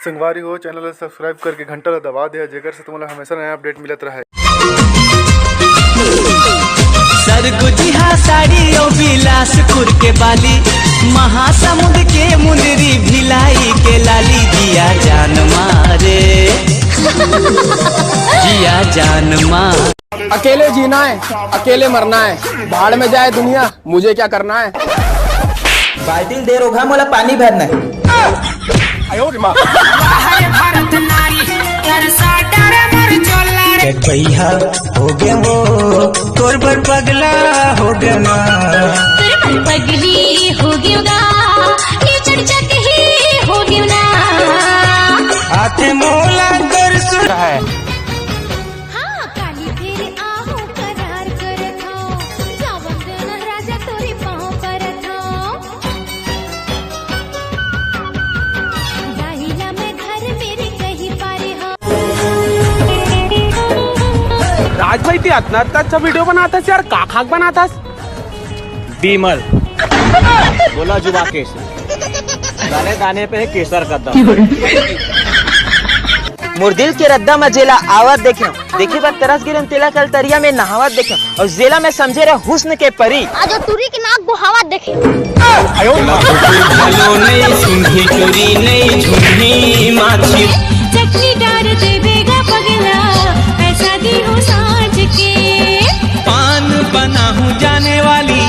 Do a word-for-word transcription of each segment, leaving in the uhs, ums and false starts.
संगवारी हो, चैनल ला सब्सक्राइब करके घंटा ला दबा दे, जेकर से तुमन ला हमेशा नया अपडेट मिलत रहे। सरगुजिहा साड़ी अउ बिलासपुर के बाली, महासमुंद के मुंदरी, भिलाई के लाली, जिया जान मारे, जिया जान मार। अकेले जीना है, अकेले मरना है, भाड़ में जाए दुनिया, मुझे क्या करना है। बाल्टी ल दे रोगहा, मोला पानी भरना है। अरे भारत नारी, कर साटर मोर चोला रे। भैया हो गए वो, तोर बर पगला हो गए ना। तोर बर पगली हो गयो गा, ये चढ़ चढ़ ही हो गयो ना। आते मोला दर्शन है। हाँ, काली फेर आहू करार करत हौं, जावन देना राजा तोरे पाँव परत हौं। जाहिला मैं घर मेरे कहीं पारे हौं। राज भाई, ते अतना, अतना अच्छा वीडियो बनाथस यार, का खाक बनाथस? बीमल। बोला जुबा केसर। दाने दाने पे है केसर का दम। मोर दिल के रद्दा म जेला आवत देखेंव, देखे बर तरस गेरेंव, तेला कल तरिया में नहावत देखेंव, अउ जेला मैं समझे रहेंव हुस्न के परी। आज टूरी के नाक बोहावत देखेंव। घलो नहीं सुनही टूरी नहीं झुनही माछी। चटनी डार देबे गा पगला, पैसा दी हो साँझ के। पान बना हूँ जाने वाली,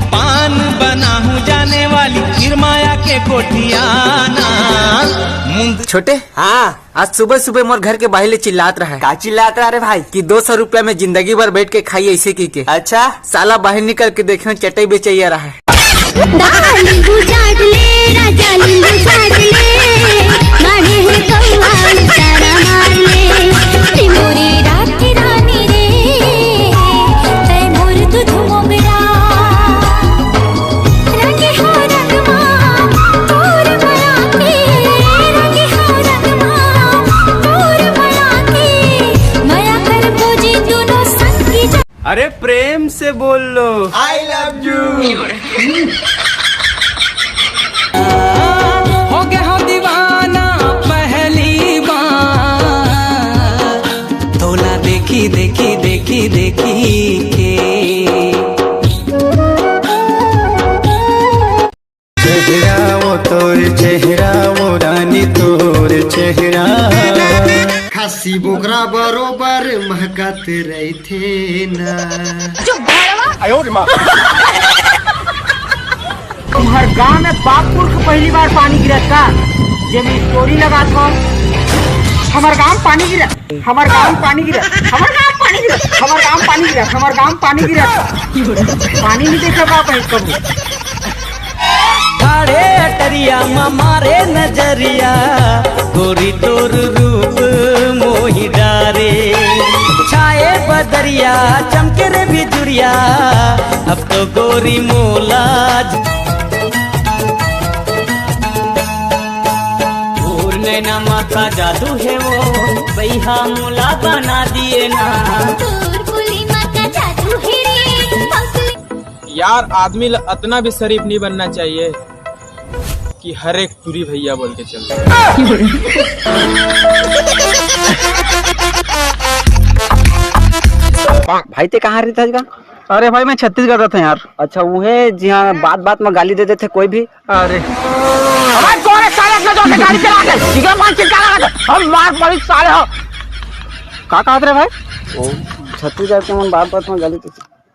पान बना हूँ जाने वाली, फिर माया के कोठियाना। मुंद छोटे, हाँ। आज सुबह सुबह मोर घर के बाहिर ले चिल्लात रहा है। का चिल्लात रहा रे भाई? कि दो सौ रुपया में जिंदगी भर बैठ के खाई ऐसे की के। अच्छा। साला बाहिर निकल के देखे, चटई बेचैया रहा है। दा नींबू चाट ले, राजा नींबू चाट ले, मारे है कौआ इशारा मार ले। रे मोरे रात की रानी रे, तै मोर दूध मोगरा। रंगे हो रंगमा, तोर मया के, रंगे हो रंगमा, तोर मया के, मया कर भोजी दोनों संग की। अरे प्रेम से बोल लो। I love you। हो गया हो दीवाना पहली बार, तोला देखी, देखी, देखी, देखी के। चेहरा वो तोर चेहरा, वो रानी तोर चेहरा। खस्सी बोकरा बरोबर महकत रहिथे ना। चुप भड़वा। तुम्हार गांव में बागपुर के पहली बार पानी गिरत का? जे मैं स्टोरी लगात हूँ, हमार गांव पानी गिरत। हमर गांव पानी गिरा, हमर गांव पानी गिरा, हमर गांव पानी गिरा, हमर गांव पानी गिरा। पानी नहीं देखा का भाई कबू। ठाड़े अटरिया म मारे नजरिया, गोरी तोर रूप मोहि डारे। छाए बदरिया चमके रे बिजुरिया, अब तो गोरी मोला। तोर नैना मा का जादू है वो, बइहा मोला बना दिए ना। तोर बोली मा का जादू है रे, हौसले। यार, आदमी ल अतना भी शरीफ नहीं बनना चाहिए कि हर एक टूरी भैया बोल के चल। भाई, ते कहाँ रहता है? अरे भाई, मैं छत्तीसगढ़ रहता हूँ यार। अच्छा, वो है जी हाँ, बात बात में गाली दे देते कोई भी। अरे। अबे कौन है साले इतना जोर से गाड़ी चला के? चिकन मार चिल्ला रहा है। हम मार पड़ी साले हो। का कहत रहे भाई? ओ, छत्तीसगढ़ के मन बात बात में गाली तो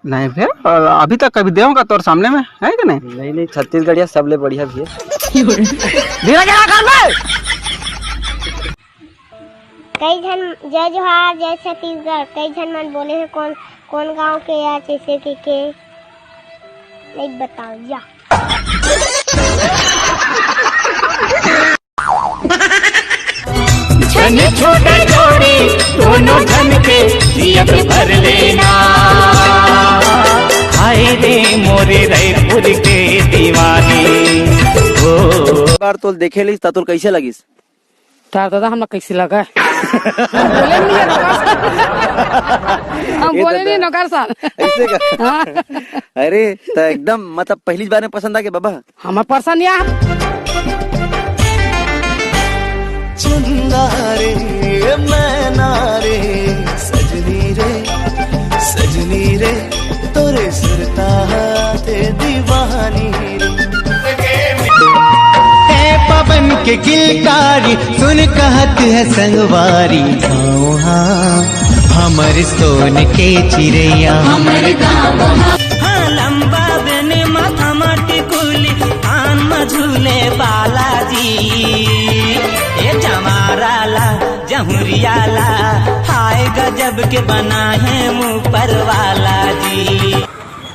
नहीं फिर, अ, अभी तक कभी देवों का तोर सामने में है कि नहीं? नहीं, नहीं, छत्तीसगढ़िया सबले बढ़िया भी है। धीरे क्या कर बे? कई झन, जय जोहार, जय छत्तीसगढ़, कई झन मन बोले हैं, कौन, कौन गांव के या जैसे के, के नहीं बताओ या। झन छोटा छोड़ी दोनों झन के जियत भर लेना। हाय रे मोरे रायपुर के दीवानी। ओ। बार तोल देखे लिस त तोल कैसे लगिस? तार दादा, हमरा कैसे लगा? हम बोले नहीं है नौकर साहब। हम ये बोले दादा। नहीं है नौकर साहब। ऐसे का? हाँ। अरे, तो एकदम, मतलब, पहली बार में पसंद आ गया बाबा? हमार पसंद या। चल नैना रे सजनी रे, सजनी रे, तोरे सुरता ते दीवानी रे। ए पवन के किलकारी सुन कहत हे संगवारी, गाँव हा हमर सोन के चिरैया। हमर गाँव हा। हाँ, लंबा बेने माथा मा टिकुली, कान मा झूले बालाजी। ए चमारा ला, जहुरिया ला, हाय गजब के बना हे ऊपर वाला जी।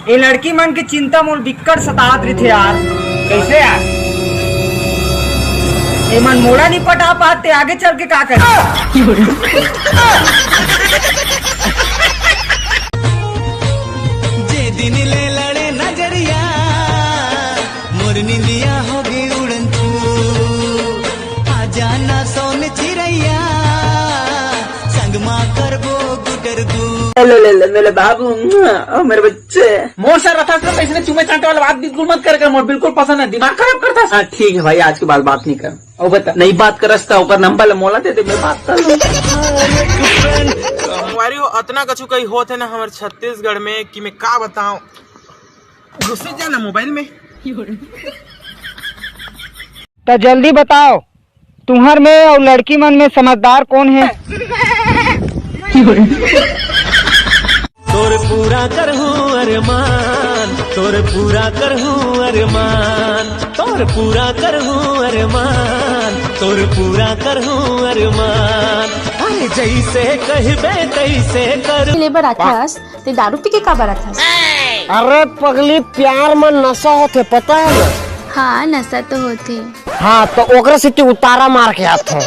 ए लड़की मन के चिंता मोर बिक्कट सतात रहिथे यार। कइसे यार? ए मन मोला नइ पटा पात ते आगे चल के का करही? जे दिन ले लड़े नजरिया, मोर निंदिया होगे उड़न छू। आ जाना सोन चिरैया, संग मा करबो गुटर गु। हेलो ले ले मेरे बाबू, ओ मेरे बच्चे। मोर से रथस तो इसने चूमे चाटे वाला बात बिल्कुल मत कर कर, मोर बिल्कुल पसंद हे, दिमाग खराब करथस। हाँ ठीक हे भाई, आज के बाद बात नइ करँव। अउ बता, नइ बात करस त ओकर नंबर ल मोला दे दे, मैं बात कर लूँ। संगवारी हो, अतना कछु कहीं होत हे ना हमर छत्तीसगढ़ में कि मैं का बतावँव। घुसे जा ना मोबाइल में। त जल्दी बताव, तुंहर में अउ लड़की मन में समझदार कोन हे? तोर पूरा करहूं अरमान, तोर पूरा करहूं अरमान, तोर पूरा करहूं अरमान, तोर पूरा करहूं अरमान। अरे जैसे कहबे तैसे कर। ले बर आथस, ते दारू पी के काबर आथस? अरे पगली, प्यार में नशा होथे, पता हे ना? हाँ, नशा तो होथे। हाँ, तो ओकरे सेती उतारा मार के आथों।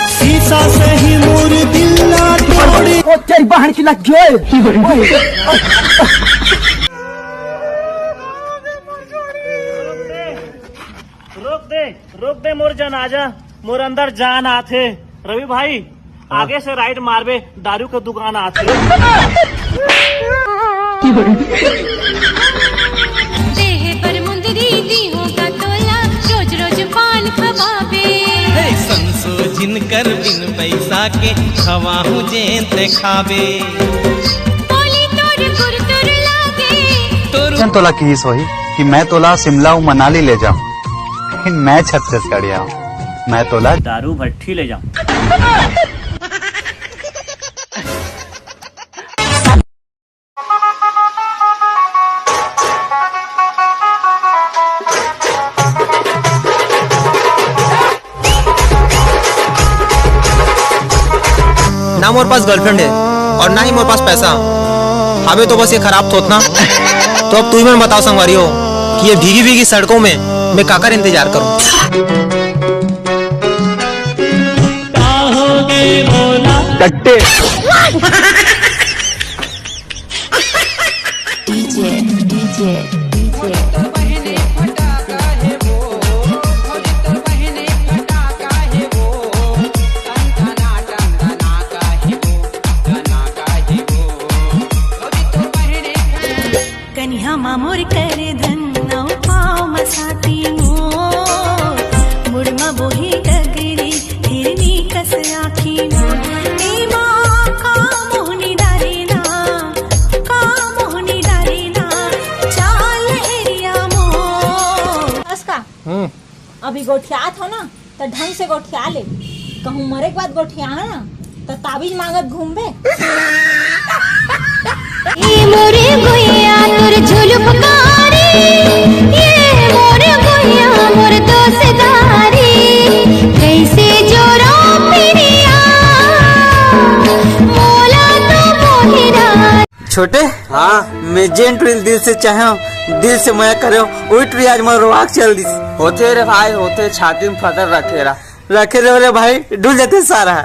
शीशा से ही मोर दिल ला तोड़े। ओ तेरी बहन की लग गई। रोक दे, रोक दे मोर जनाजा, मोर अंदर जान आथे। रवि भाई, हाँ। आगे से राइट मारबे, दारू के दुकान आथे। देह पर मुंदरी दी होगा तोला, रोज रोज पान खवाबे। हे संसो जिन कर बिन पैसा के, खवाहूं जेन ते खाबे। बोली तोर गुरतुर लागे। तोर जन तोला किहिस होही कि मैं तोला शिमला अउ मनाली ले जाऊं, लेकिन मैं छत्तीसगढ़िया हूं, मैं तोला दारू भट्टी ले जाऊं। ना मोर पास गर्लफ्रेंड हे अउ ना ही मोर पास पैसा हवे, तो बस ये खराब थोथना। तो अब तुही मन बताव संगवारी हो कि ये भीगी भीगी सड़कों में मैं काकर इंतजार करूं। कट्टे। DJ, DJ, DJ. कनिहा मा मोर कर धन, अउ पाँव मा साटी मोर, मुड़ मा बोही गगरी, हिरनी कस आँखी मोर, एमा का मोहनी डारे ना, का मोहनी डारे ना, चाल एरिया मोर। बस का? हम्म। अभी गोठियात हो ना, त ढंग से गोठिया ले। कहूँ मरे के बाद गोठिया ना, त ताबीज मांगत घूमबे। ए मोरे गुइया तोर झुलुपकारी, ए मोरे गुइया मोर दोसदारी, कैसे जोरो पिरिया, मोला तो मोहिरा। छोटे, हाँ। मैं जेन टुरी ल दिल से चाहे हूँ, दिल से मया करे हूँ, वही टुरी आज मोर रोवाक चल दिस। होथे रे भाई, होथे, छाती में फतर रखे रहा। रखे रहो रे भाई, डुल जाते सारा।